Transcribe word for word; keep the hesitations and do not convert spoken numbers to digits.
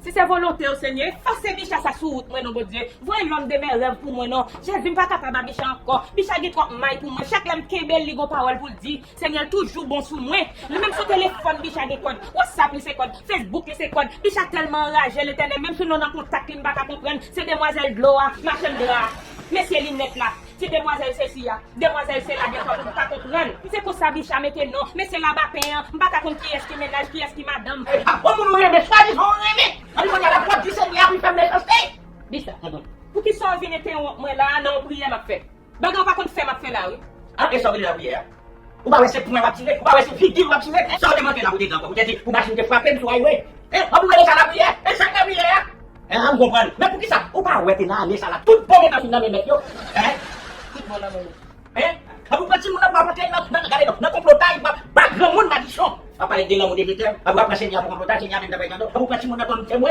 Si se volonte w, Senyè, efase Bicha sa sou wout mwen non, Bondye. Voye l'homme de mes rêves pou mwen non. Jezi, m pa kapab a Bicha ankò. Bicha gen twòp may pou mwen. Chak lè m kenbe l, li gon pawòl pou l di. Senyè, l toujou bon sou mwen. Li menm sou telefòn, Bicha gen kòd. WhatsApp li se kòd. Facebook li se kòd. Bicha tèlman anraje, Letènèl, menm si non nan kontak li, m pa ka konprann. Se demwazèl dlo a, machann dra a, mesye linèt la. Ti demwazèl sesi a, demwazèl sela, gen fwa pou m pa konprann. Se konsa Bicha mete non, mesye laba pen an, m pa ka konn kiyès ki mennaj, kiyès ki madanm. Epa, bon moun ou renmen, swadizan ou renmen. Anpi kounye a l ap pwodui Senyè a pou l fè m mechanste. Bicha, poukisa w vin entewonp mwen la a nan yon priyè m ap fè? Bagay ou pa konn fè m ap fè la wi. A, e sa w vin lapriyè a? Ou pa wè se pwen w ap tire? Ou pa wè se figi w ap tire? Sa w te manke la pou te gen ankò? Pou te di, pou machin te frape m sou highway? Hein? An pou mete sa lapriyè? E sa k lapriyè a? Hein, an m konprann. Men poukisa? Ou pa wè te nan ane sa la, tout bon men machin nan men mèt yo? Hein? Tout bon nan men yo. Hein? An pou pran timoun nan pou ap antre nan, nan, gade non, nan konplotay, pa, pa granmoun nan dison. W ap pale de lanmou de Letènèl, an pou ap pran Senyè a pou konplotay, Senyè a menm t ap bay kado. An pou pran timoun nan kòm temwen.